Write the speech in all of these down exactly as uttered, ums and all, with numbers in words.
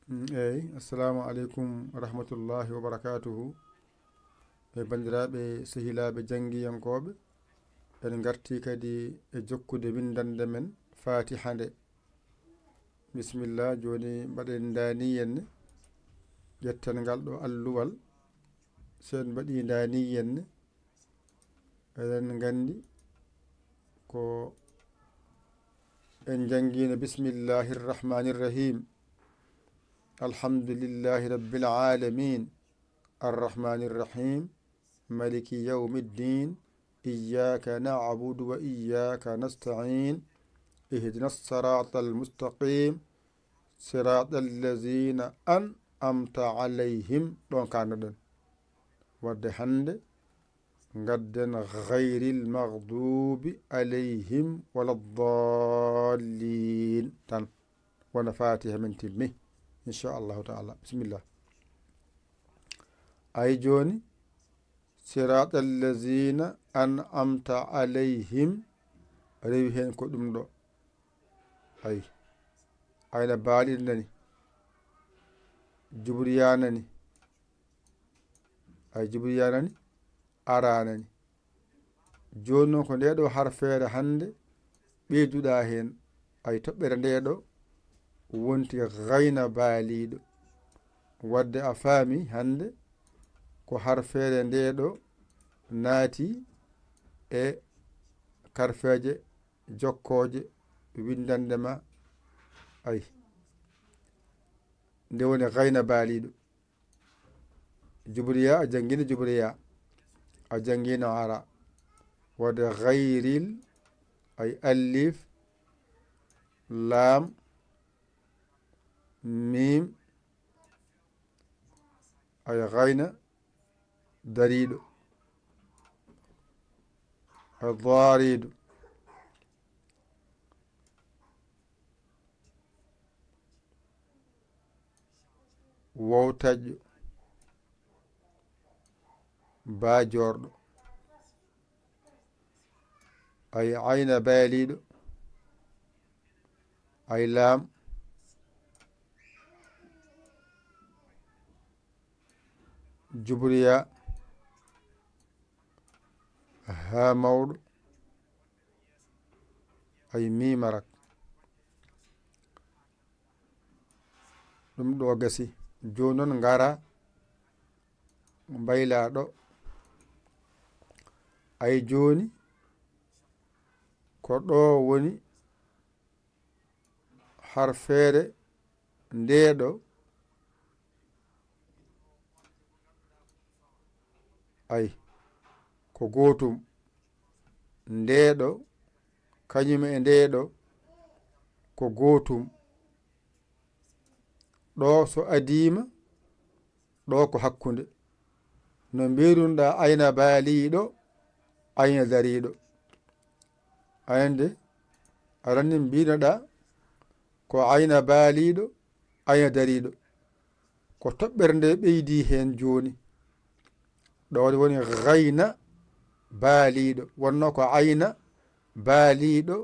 Mm, eyi, assalamu aleykum wa rahmatullahi wa barakatuhu. E banndiraaɓe, sehilaaɓe janngiyankooɓe, en ngartii kadi e jokkude winndannde men Faatiha nde. Bisimilla, jooni mbaɗen ndaaniyen ne, ƴetten ngal ɗo alluwal. So en mbaɗii ndaaniyen ne, eɗen nganndi ko en njanngiino, bismillahi rrahmani rrahim. Alhamdulillahi rabbil alamin. Arrahmani rrahim. Maliki yawmi ddin. Iyyaka na'budu wa iyyaka nasta'in. Ihdina sirata almustaqim. Sirata allazina an'amta alayhim. Ɗon kaannoɗen. Wadde hannde ngadden ghayril maghdubi alayhim wala ddallin tan. Wona Faatiha men timmi. Inchallahu taala. Bisimilla. Ay jooni, sirata allazina an'amta alayhim, rewi heen ko ɗum ɗo. Ay, ayna baaliɗo nani, jubriya nani, ay, jubriya nani, ara nani. Jooni noon ko nde ɗo harfeere hannde ɓeyduɗa heen, ay, toɓɓere nde ɗo wonti gayna baaliiɗo. Wadde a faami hannde ko harfeere nde ɗo naati e karfeeje jokkooje winndannde ma, ay, nde woni gayna baaliiɗo. Jubriya, a janngino jubriya, a janngino ara. Wadde gayril, ay, allif, laam, miim, ay, gayna dariiɗo, ay, daariiɗo. Wowtaƴƴo, baajorɗo, ay, ayna baaliiɗo, ay, laam, jubriya, haa mawɗo, ay, miima rak. Ɗum ɗo gasi. Jooni noon ngara mbayla ɗo. Ay, jooni ko ɗo woni harfeere nde ɗo. Ay, ko gootum. Nde ɗo, kañum e nde ɗo, ko gootum. Ɗo so adiima, ɗo ko hakkunde. No mbirunoɗa ayna baaliiɗo, ayna dariiɗo. Ayande, arani mbinoɗa ko ayna baaliiɗo, ayna dariiɗo. Ko toɓɓere nde ɓeydi heen jooni. Ɗo woni gayna baaliiɗo. Wonno ko ayna baaliiɗo,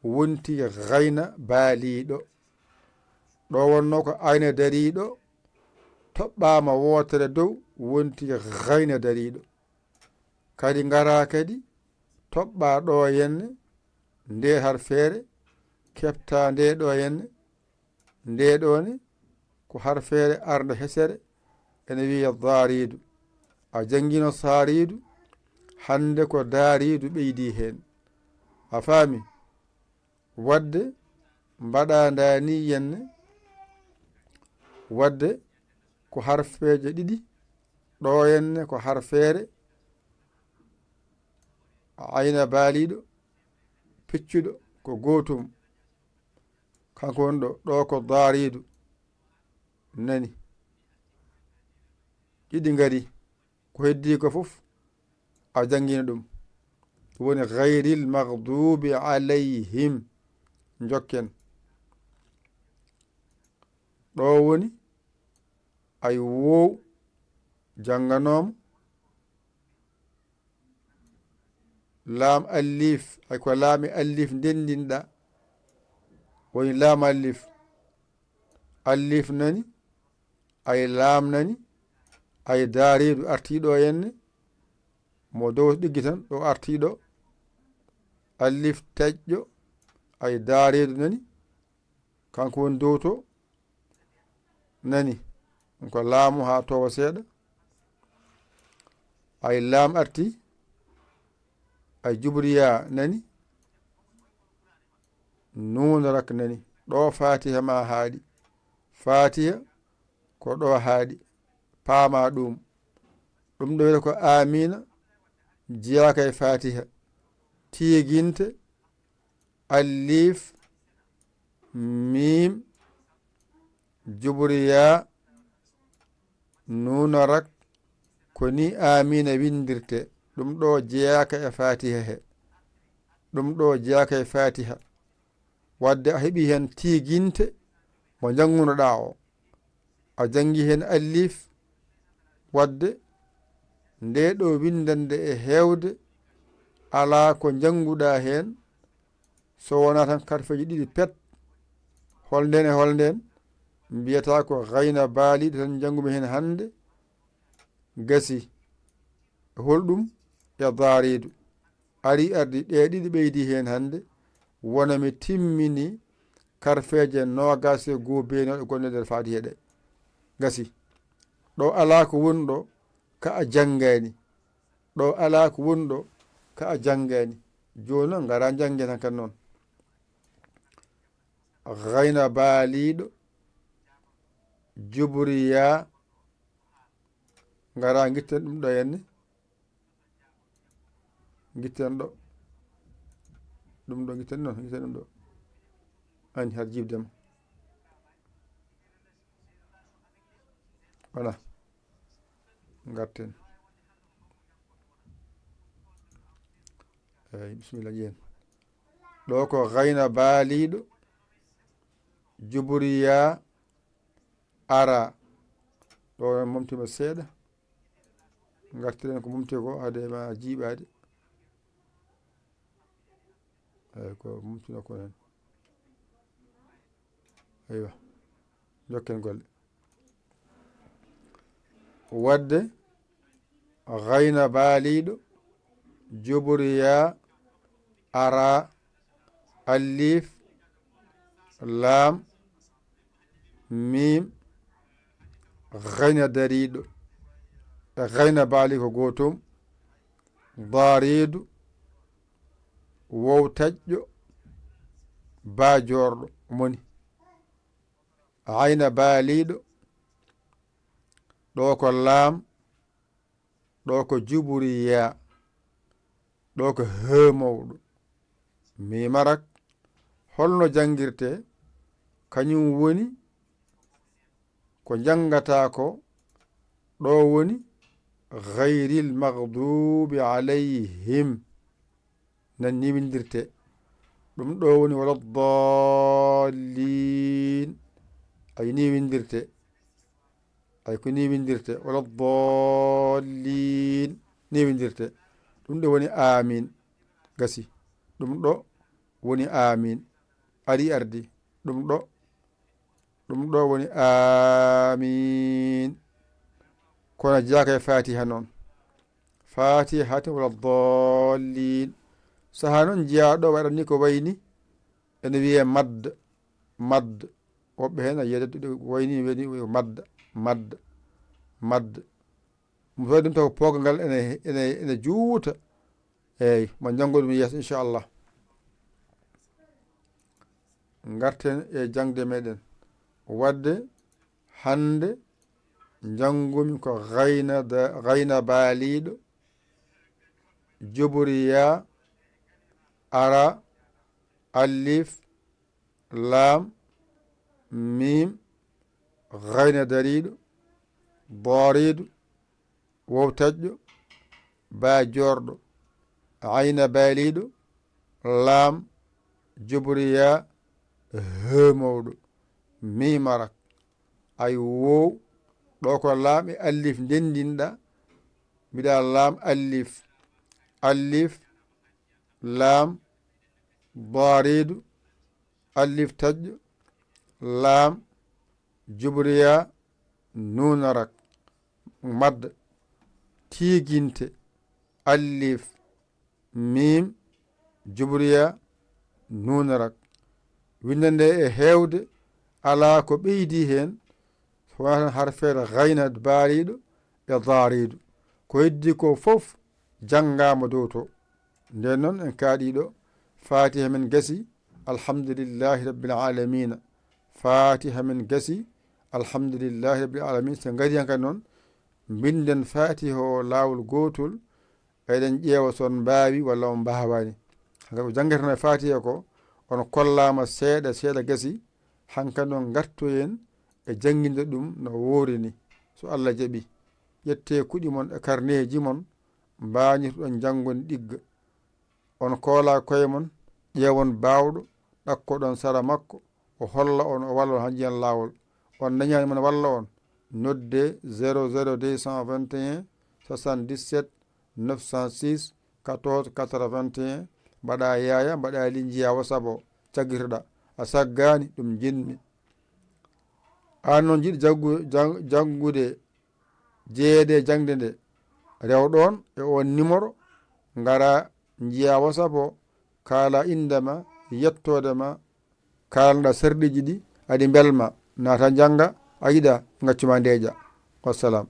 wonti gayna baaliiɗo. Ɗo wonno ko ayna dariiɗo, toɓɓaama wootere dow, wonti gayna dariiɗo. Kadi ngara kadi, toɓɓa ɗo henne, nde harfeere, keɓta nde ɗo henne, nde ɗo ne, ko harfeere arnde hesere, ene wiya daariidu. A janngino saariidu, hannde ko daariidu ɓeydi heen. A faami? Wadde mbaɗa nda ni henne, wadde ko harfeeje ɗiɗi, ɗo henne ko harfeere ayna baaliiɗo, piccuɗo, ko gootum. Kanko woni ɗo, ɗo ko daariidu. Nani? Ɗiɗi ngari. Ko heddi ko fof, a janngina ɗum. Ɗum woni gayril maghdubi alayhim. Njokken. Ɗo woni, ay, woow jannganooma. Laam allif, ay, ko laami allif ndenndinɗa. Woni laam allif. Allif nani, Ay laam nani, ay daariidu artiiɗo henne, mo dow ɗiggi tan ɗo artiiɗo, alif taƴƴo, ay daariidu nani, kanko woni dow to, nani, ko laamu haa towa seeɗa, ay laam arti, ay jubriya nani, nuun rak nani, ɗo fatiha ma haaɗi, fatiha ko ɗo haaɗi, paama ɗum, ɗum ɗo wiyata ko amina, jeyaaka e fatiha, tiiginte, alif, miim, jubriya, nuuna rak, ko ni amina windirte, ɗum ɗo jeyaaka e fatiha he, ɗum ɗo jeyaaka e fatiha, wadde a heɓi heen tiiginte mo njanngunoɗaa o, a janngi heen alif, wadde nde ɗo winndande e heewde alaa ko njannguɗaa heen, so wonaa tan karfeeji ɗiɗi pet, holndeen e holndeen, mbiyata ko gayna baaliiɗo tan njanngumi heen hannde, gasi. Holɗum? E daariidu. Ari ardi ɗe ɗiɗi ɓeydi heen hannde, wona mi timmini karfeeje noogaas e goo beenooɗe gonɗe nder fatiha ɗe. Gasi. Ɗo alaa ko woni ɗo ka a janngaani. Ɗo alaa ko woni ɗo ka a janngaani. Jooni noon, ngara njanngen han kan noon. Gayna baaliiɗo, jubriya, ngara ngitten ɗum ɗo henne. Ngitten ɗo. Ɗum ɗo, ngitten noon, ngitten ɗum ɗo. Ani har jiibde ma. Voilà. Ngarten. Eey, bisimilla, ƴeen. Ɗo ko gayna baaliiɗo, jubriya, ara. Ɗo momtima seeɗa. Ngartiren ko momti ko, hade ma jiiɓaade. Eey, ko momtino ko heen. Eywa. Njokken golle. Wadde, gayna baaliiɗo, jubriya, ara, alif, laam, miim, gayna dariiɗo, e gayna baali ko gootum, daariidu, wow taƴƴo, baa joorɗo, moni. Ayna baaliiɗo, ɗo ko laam, ɗo ko juburiya, ɗo ko hee mawɗo. Miima rak, holno janngirtee? Kañum woni ko njanngataa ko, ɗo woni gayril maghdubi alayhim. Nan ni windirte. Ɗum ɗo woni wala dallin. Ay ni windirte. Ay ko ni windirte. Wala dallin. Ni windirte. Ɗum ɗo woni amin. Gasi. Ɗum ɗo woni amin. Ari ardi. Ɗum ɗo. Ɗum ɗo woni amin. Kono jeyaaka e fatiha noon. Fatiha hati wala dallin. Saha noon jeyaa ɗo waɗani ko wayni ene wiyee madd, madd. Woɓɓe heen a yiyat wayni, wayni madda, madda, madda. Mo waɗi ɗum taw poogal ngal ene, ene, ene juuta. Eey, mo njanngo ɗum yeeso, inchallah. Ngarten e jaŋde meɗen. Wadde hannde njanngumi ko gayna da-, gayna baaliiɗo, juburiya, ara, alif, laam, miim, gayna dariiɗo, booriidu, wow taƴƴo, baa joorɗo, ayna baaliiɗo, laam, juburiya, hee mawɗo, miima rak. Ay wow, ɗo ko laam e alif ndenndinɗa, mbiɗa laam alif, alif, laam, booriidu, alif taƴƴo, laam, juburiya, nuun rak, mad, tiiginte, alif, miim, jubriya, nuun rak. Winnde nde e heewde, alaa ko ɓeydi heen, so wonaa tan harfeere gayna baariiɗo e daariiɗo. Ko heddi ko fof janngaama dow to. Ndeen noon en kaaɗii ɗo, Faatiha men gasi, alhamdulillahi rabbil aalamiina. Faatiha men gasi, alhamdulillahi rabbil aalamiina. So en ngarii han kadi noon, mbinden Faatiha o laawol gootol, eɗen ƴeewa so on mbaawi walla on mbaawaani. Hankadi ko janngeten e Faatiha ko, on kollaama seeɗa, seeɗa gasi, hankadi noon ngartoyen e jannginde ɗum no woori ni. So Allah jaɓi, ƴettee kuɗi mon e karneeji mon, mbaawnitoɗon janngoni ɗigga. On koolaa koye mon, ƴeewon baawɗo, ɗakkoɗon sara makko, o holla on, o walla on haa njiyan laawol. On nanaani mon walla on, noddee zéro zéro deux cent vingt et un soixante-dix-sept neuf cent six quatorze quatre-vingt-un, mbaɗaa yaaya, mbaɗaa li njiyaa WhatsApp o, caggitoɗaa. A saggaani, ɗum njiɗmi. Aan noon jiɗ jaggu-, jang-, janngude jeyeede jaŋde nde, rew ɗoon e oon nimoro, ngara njiyaa WhatsApp o, kaala innde ma, yettoode ma, kaalnoɗaa sarɗiiji ɗi, aɗi mbelma, naata njannga, a yiɗa, ngaccu ma ndeeƴa. Wassalam.